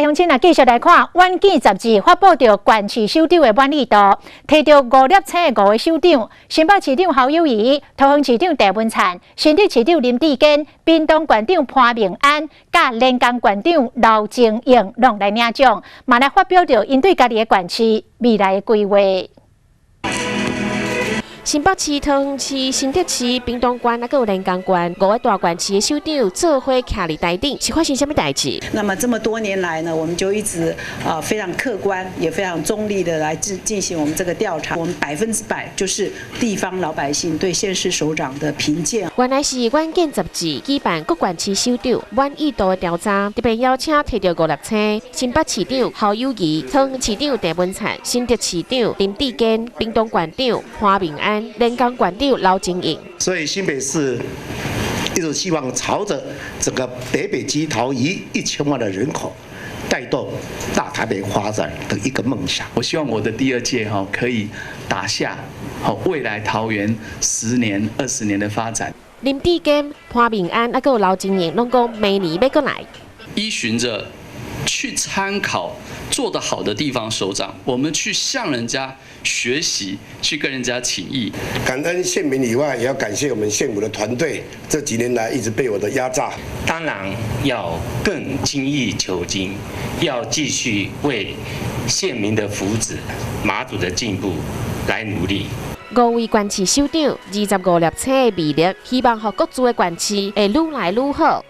鄉親啊，繼續來看《遠見雜誌》發布著縣市首長的滿意度，提著五粒星的五个首長：新北市長侯友宜、桃園市長鄭文燦、新竹市長林智堅、屏東縣長潘孟安、佮連江縣長劉精勇，攏來領獎，嘛來發表著𪜶對家己的縣市未來的規劃。新北市、桃園市、新竹市、屏東縣，抑閣有連江縣，五个大縣市的首長做伙徛佇台頂，是發生啥物代誌？那麼這麼多年來呢，我們就一直啊非常客觀，也非常中立的來進行我們這個調查。我們100%就是地方老百姓對縣市首長的評鑑。原來是遠見雜誌舉辦各縣市首長滿意度的調查，特別邀請提著五粒星，新北市長侯友宜、桃園市長鄭文燦、新竹市長林智堅、屏東縣長潘孟安、連江縣長劉精勇。所以新北市一直希望朝着整個北北基桃宜1000萬的人口，帶動大台北發展的一個夢想。我希望我的第二屆哈可以打下好未來桃園10年、20年的發展。林智堅、潘孟安抑閣有劉精勇，攏講明年欲閣來。依循着去參考做得好的地方首長，我們去向人家學習，去跟人家請益。感恩縣民以外，也要感謝我們縣府的團隊，這幾年來一直被我的壓榨。當然要更精益求精，要繼續為縣民的福祉、馬祖的進步來努力。五位縣市首長，25粒星的魅力，希望予各自的縣市會愈來愈好。